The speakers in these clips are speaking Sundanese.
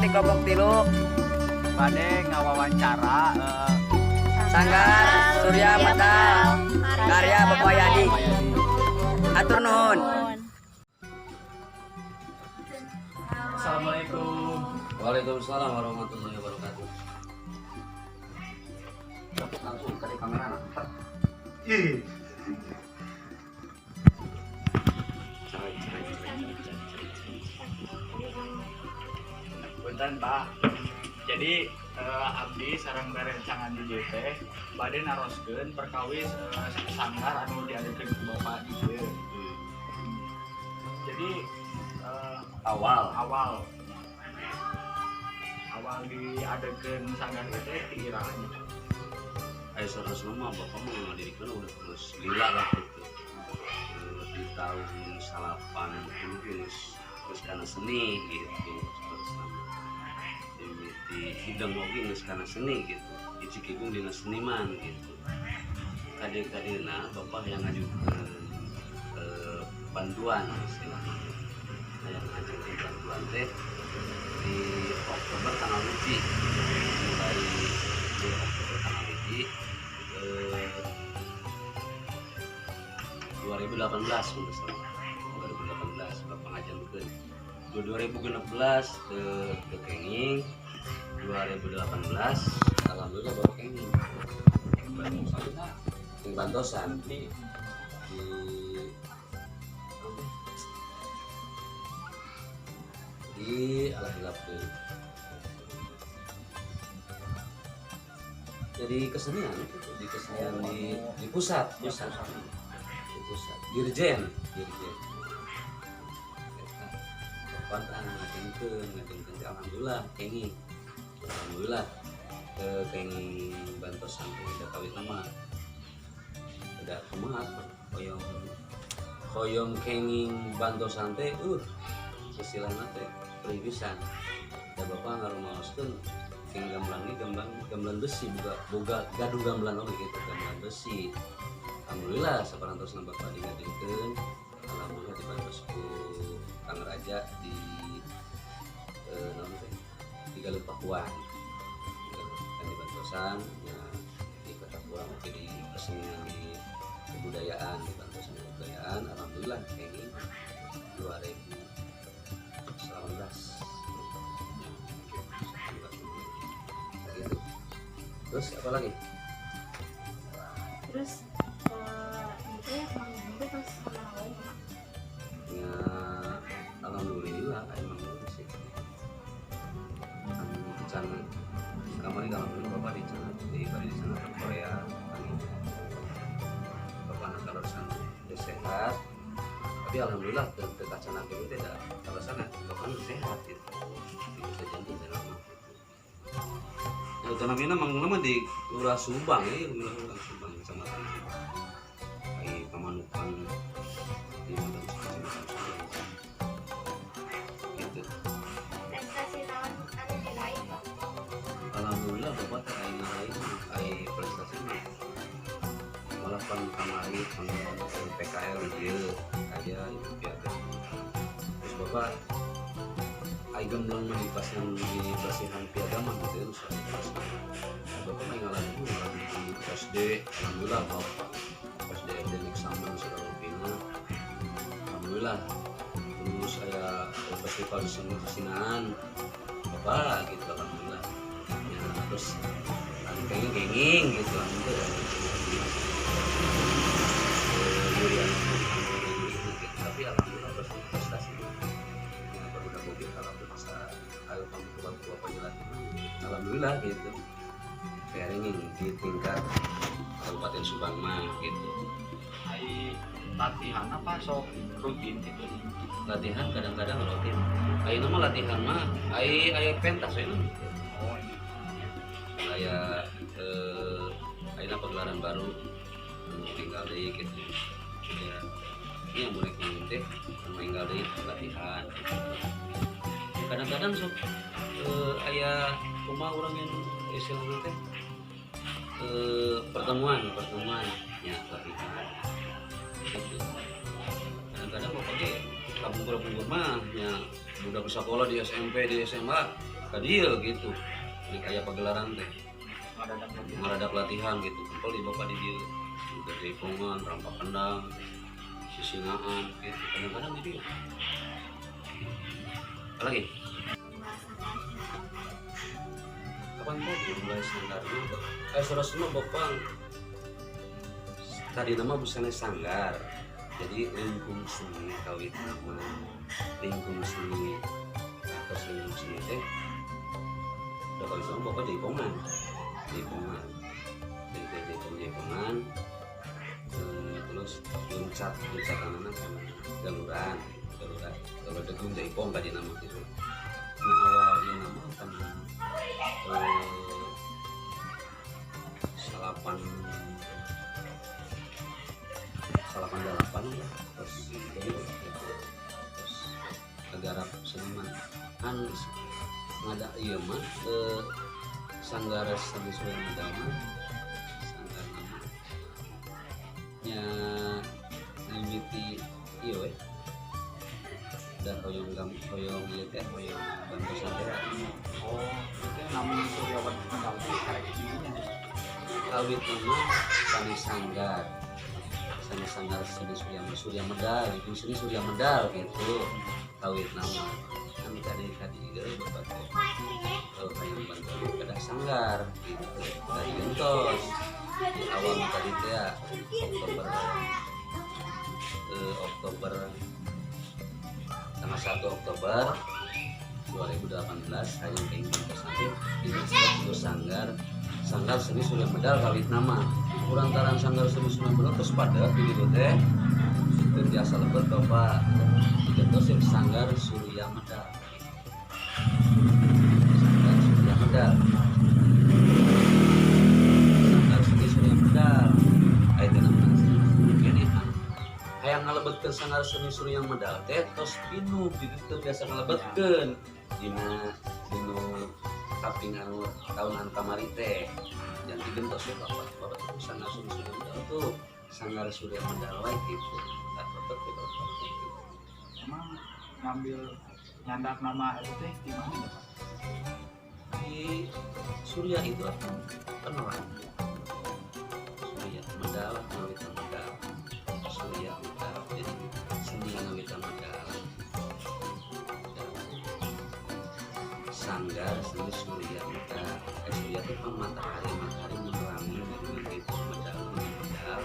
di kelompok 3. Bade ngawawancara Sanggar Surya Medal karya Bapak Yadi. Hatur nuhun. Assalamualaikum. Waalaikumsalam warahmatullahi wabarakatuh. Langsung ke kamera. Ih. Cerai, cerai, cerai, cerai, cerai, cerai. Punten, Pak. Jadi abdi sareng rerencangan di dieu teh bade naroskeun perkawis sanggar anu diadakeun ku Bapak di dieu. Jadi Awal. Awal awal diadakeun sanggar itu ti iraha nya? Ayo, saudara mah bapak mau ngadirikan udah terus lila lah gitu. Di tahun 80 geus geus kana seni gitu, terus di hidang oge geus kana seni gitu, dicikikung dina seniman gitu. Kade-kadena bapak yang ngajukeun bantuan istilahnya. Nah, yang ngajukeun bantuan teh di Oktober tanggal 1, mulai di Oktober tanggal 1 2018 menurut saya. 2018 bapak ngajukeun. Di 2016 ke kenging, 2018 alhamdulillah bapak kenging yang bantosan di alah hilap deui. Jadi kesenian gitu, di kesenian di pusat, pusat, di pusat, dirjen dirjen. Eta. Bapak tah ngajengkeun ngajengkeun teh alhamdulillah kenging, alhamdulillah kenging bantosan teh. Da kawit nama udah kumaha, hoyong hoyong kenging bantosan teh istilahna teh perih pisan. Da bapak ngarumaoskeun keng gamelan ge gamelan gamelan besi, boga boga gaduh gamelan oge gitu, gamelan besi. Alhamdulillah saparantosna bapak digadekeun, alhamdulillah dibantos ku Kang Raja di naon teh, di Galuh Pakuan kan dibantosan ya, di kota kurang oke, di kesenian, di kebudayaan, dibantosan kebudayaan. Alhamdulillah kenging 2019 gitu. Terus apa lagi? Terus itu ya manggung itu pas sama lain? Ya, alhamdulillah emang itu sih kan di sana kemarin alhamdulillah bapak di sana di sana ke Korea kan itu bapak anak kalau sana udah sehat, tapi alhamdulillah ke kacana itu tidak kalau sana bapak sehat gitu, bisa jantung dan lama gitu. Ya, utamanya manggungna mah di Lurah Subang ya, Lurah Subang, Kecamatan Subang. Di Pamanukan di Kecamatan Subang. Gitu. Prestasi naon anu diraih, Pak? Alhamdulillah bapak teh aya ngaraih mah, aya prestasi mah. Malah pan kamari pan PKL di dieu aya itu piagam. Terus bapak aya gemblong mah di pas yang di bersihan piagam mah gitu ya, pas. Bapak mah ngalamin ngalamin di SD, alhamdulillah bapak SD SD Niksaman segala rupina. Alhamdulillah. Terus saya festival seni kesinaan bapak gitu, alhamdulillah ya. Terus anu kenging kenging gitu, alhamdulillah juri anu anu juri gitu, tapi alhamdulillah prestasi ya baru udah mobil, alhamdulillah masa ayo kamu ke bapak alhamdulillah gitu, kayak ini di tingkat Kabupaten Subang mah gitu. Ai latihan apa sok rutin gitu? Latihan kadang-kadang rutin. Ayeuna mah latihan mah ai aya pentas we. Oh iya. Aya ayeuna pagelaran baru anu tinggal deui gitu ya. Ini yang mulai teh anu tinggal deui latihan. Kadang-kadang sok aya kumaha urang yang istilahna teh pertemuan pertemuan ya, latihan gitu. Kadang-kadang pokoknya kapungkur-kapungkur mah ya budak sekolah di SMP, di SMA. Ka dieu gitu. Di aya pagelaran teh. Ngadadak latihan gitu. Kumpul di bapak di dieu. Jaipongan, rampak kendang, sisingaan gitu. Kadang-kadang di dieu. Apa lagi? Kapan tadi mulai sanggarnya? Saurasna bapak tadi nama busana sanggar. Jadi lingkung seni kawit nama lingkung seni atau lingkung seni teh udah kawit nama bapak jaipongan, jaipongan, jadi jaipongan, terus loncat loncat anak sama galuran, galuran, galuran degung jaipong tadi nama gitu. Nah awal ieu nama kan salapan 88 ya, terus jadi terus garap seniman kan ngada ieu mah sanggar seni Surya Medal mah sanggar nama nya mimiti ieu we da hoyong hoyong ieu teh hoyong bantosan teh. Oh, itu nami Surya Medal teh karek nya kawit mah sanes sanggar sanes sanggar seni Surya Medal itu seni Surya Medal gitu kawit nama kan tadi tadi ge bapak teh kalau hayang bantuan kedah sanggar gitu dari gentos di awal tadi teh Oktober tanggal 1 Oktober 2018 hayang kenging bantosan teh di sanggar sanggar seni Surya Medal kawit nama kurantaran sanggar seni Surya Medal terus pada di ditu teh teu biasa lebet bapak digentos sanggar Surya Medal sanggar Surya Medal sanggar seni Surya Medal aya teh nama kene hayang ngalebetkeun sanggar seni Surya Medal teh tos pinuh di ditu biasa ngalebetkeun dina dinu kaping anu tahunan kamari teh jangan digentos ya bapak bapak tuh sanggar Surya Medal tuh sanggar Surya Medal wae gitu tak tetep gitu. Emang ngambil nyandak nama itu teh di mana ya Pak? Di Surya itu apa? Penerang Surya Medal ngawitan Medal Surya Medal jadi seni ngawitan Medal sanggar seni Surya Medal. Surya itu kan matahari, matahari menerangi dengan gitu medal, medal.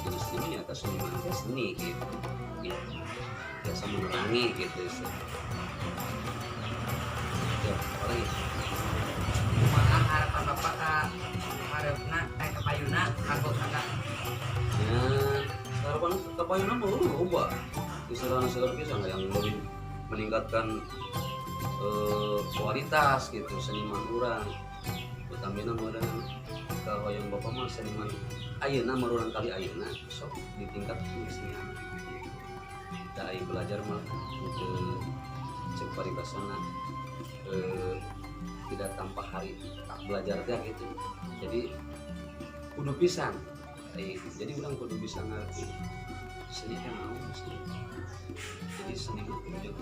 Jadi seni atau seniman itu seni gitu, gitu. Biasa menerangi gitu. Ya, apa lagi? Kumaha harapan bapak ka hareupeuna kapayuna kanggo sanggar? Ya, harapan kapayuna mah loba. Istilahna bisa yang lebih meningkatkan kualitas gitu seniman urang utamina meureun kalau yang bapak mah seniman ayeuna meureun kali ayeuna sok di tingkat kesenian da ai belajar mah untuk cek paribasana tidak tanpa hari tak belajar teh gitu jadi kudu pisan jadi urang kudu bisa ngerti seni teh naon seni jadi seni mah kudu jeung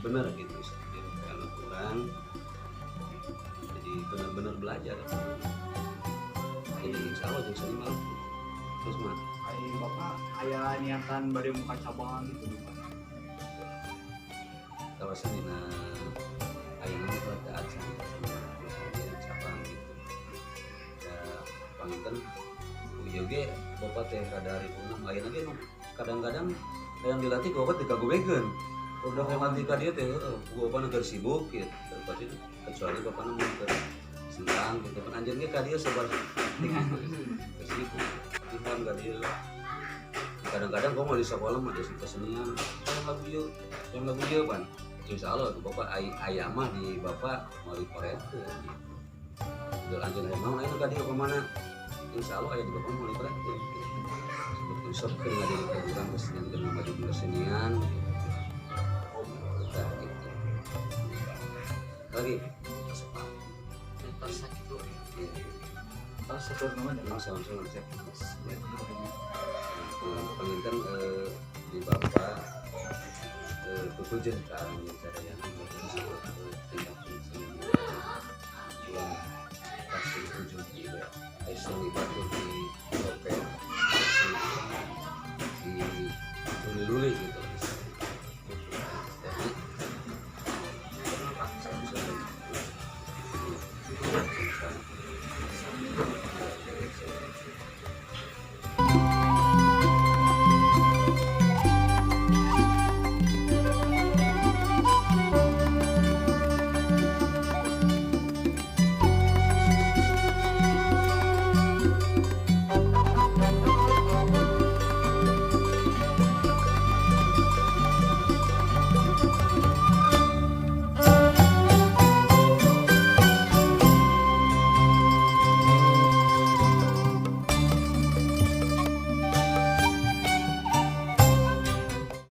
bener gitu karena kurang jadi bener-bener belajar jadi insya Allah jeung seni mah terus mah ai bapak aya niatan bade muka cabang gitu kalau seni na ayeuna mah teu acan cabang gitu da panginten ieu ge bapak teh rada ripuhna ayeuna ge kadang-kadang yang dilatih bapak teu kagobekeun udah ngelatih ka dia teh bapak keur sibuk gitu pasti kecuali bapakna mun keur senggang gitu kan anjeun ge ka dieu sabar keur sibuk latihan ka dieu kadang-kadang gua mau di sekolah mah di kesenian yang lagu ieu pan insyaallah tuh bapak aya mah di bapak mau diporetkeun gitu udah lanjut naon aya ka dieu ka mana insyaallah aya di bapak mau diporetkeun gitu sok keur ngadieu urang kesenian jeung maju kesenian gitu. Gitu. Lagi Tos sakitu. Tos sakitu nuhun ya. Sama-sama cek. Panginten di bapak tujuh ka anjeun sadayana. seni batur di